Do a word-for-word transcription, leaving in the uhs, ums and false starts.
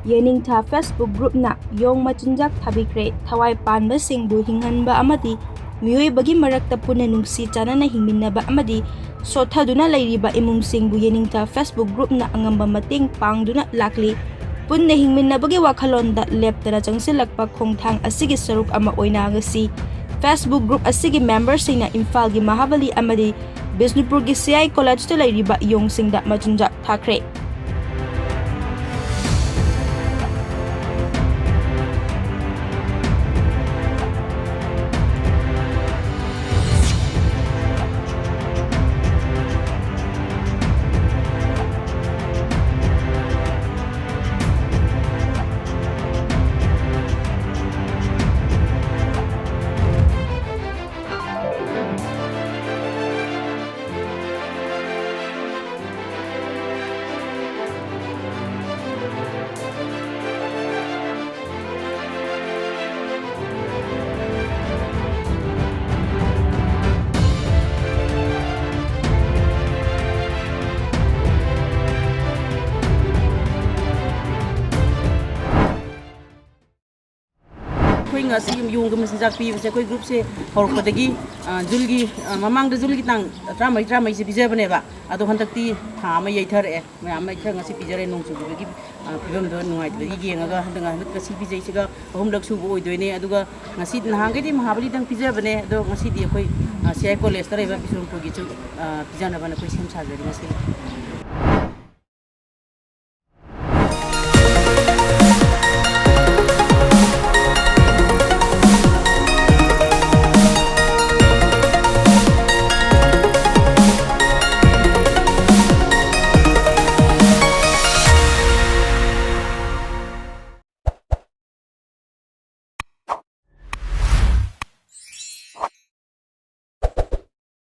ꯌꯦꯅꯤꯡꯊꯥ Facebook groupꯅ ꯌꯣꯡ ꯃꯆꯤꯟꯖꯥꯛ ꯊꯥꯕꯤꯈ꯭ꯔꯦ꯫ ꯊꯋꯥꯏ ꯄꯥꯟꯕꯁꯤꯡꯕꯨ ꯍꯤꯡꯍꯟꯕ ꯑꯃꯗꯤ ꯃꯤꯑꯣꯏꯕꯒꯤ ꯃꯔꯛꯇ ꯄꯨꯟꯅ ꯅꯨꯡꯁꯤ ꯆꯥꯟꯅꯅ ꯍꯤꯡꯃꯤꯟꯅꯕ ꯑꯃꯗꯤ ꯁꯣꯠꯊꯗꯨꯅ ꯂꯩꯔꯤꯕ ꯏꯃꯨꯡꯁꯤꯡꯕꯨ ꯌꯦꯅꯤꯡꯊꯥ Facebook groupꯅ ꯑꯉꯝꯕ ꯃꯇꯦꯡ ꯄꯥꯡꯗꯨꯅ ꯂꯥꯛꯂꯤ꯫ ꯄꯨꯟꯅ ꯍꯤꯡꯃꯤꯟꯅꯕꯒꯤ ꯋꯥꯈꯜꯂꯣꯟꯗ ꯂꯦꯞꯇꯅ ꯆꯪꯁꯤꯜꯂꯛꯄ ꯈꯣꯡꯊꯥꯡ ꯑꯁꯤꯒꯤ ꯁꯔꯨꯛ ꯑꯃ ꯑꯣꯏꯅ ꯉꯁꯤ Facebook group ꯑꯁꯤꯒꯤ memberꯁꯤꯡꯅ ꯏꯝꯐꯥꯜꯒꯤ ꯃꯍꯥꯕꯂꯤ ꯑꯃꯗꯤ ꯕꯤꯁꯅꯨꯄꯨꯔꯒꯤ ꯁꯤ ꯑꯥꯏ ꯀꯣꯂꯦꯖꯇ ꯂꯩꯔꯤꯕ ꯌꯣꯡꯁꯤꯡꯗ ꯃꯆꯤꯟꯖꯥꯛ ꯊꯥꯈ꯭ꯔꯦ꯫ ꯑꯩꯈꯣꯏ ꯉꯁꯤ ꯌꯣꯡꯒꯤ ꯃꯆꯤꯟꯖꯥꯛ ꯄꯤꯕꯁꯦ ꯑꯩꯈꯣꯏ groupꯁꯦ ꯍꯧꯔꯛꯄꯗꯒꯤ, ꯑ, ꯖꯨꯟꯒꯤ, ꯑ, ꯃꯃꯥꯡꯗ ꯖꯨꯟꯒꯤ ꯇꯥꯡ ꯇꯔꯥꯃꯔꯤ, ꯇꯔꯥꯃꯔꯤꯁꯦ ꯄꯤꯖꯕꯅꯦꯕ꯫ ꯑꯗꯣ ꯍꯟꯗꯛꯇꯤ ꯊꯥ ꯑꯃ ꯌꯩꯊꯔꯛꯑꯦ꯫ ꯃꯌꯥꯝ ꯑꯃ ꯈꯔ ꯉꯁꯤ ꯄꯤꯖꯔꯦ, ꯅꯣꯡ ꯆꯨꯈꯤꯕꯒꯤ, ꯑ, ꯐꯤꯕꯝꯗꯣ ꯅꯨꯡꯉꯥꯏꯇꯕꯒꯤ ꯌꯦꯡꯉꯒ ꯍꯟꯗꯛ, ꯍꯟꯗꯛ ꯉꯁꯤ ꯄꯤꯖꯩꯁꯤꯒ ꯑꯍꯨꯝꯂꯛ ꯁꯨꯕ ꯑꯣꯏꯗꯣꯏꯅꯦ꯫ ꯑꯗꯨꯒ ꯉꯁꯤ, ꯅꯍꯥꯟꯈꯩꯗꯤ ꯃꯍꯥꯕꯂꯤꯗꯪ ꯄꯤꯖꯕꯅꯦ, ꯑꯗꯣ ꯉꯁꯤꯗꯤ ꯑꯩꯈꯣꯏ, ꯑ, ꯁꯤ ꯑꯥꯏ ꯀꯣꯂꯦꯖꯇ ꯂꯩꯕ ꯕꯤꯁꯅꯨꯄꯨꯔꯒꯤꯁꯨ, ꯑ, ꯄꯤꯖꯅꯕꯅ ꯑꯩꯈꯣꯏ ꯁꯦꯝ ꯁꯥꯖꯔꯤ ꯉꯁꯤꯗꯤ꯫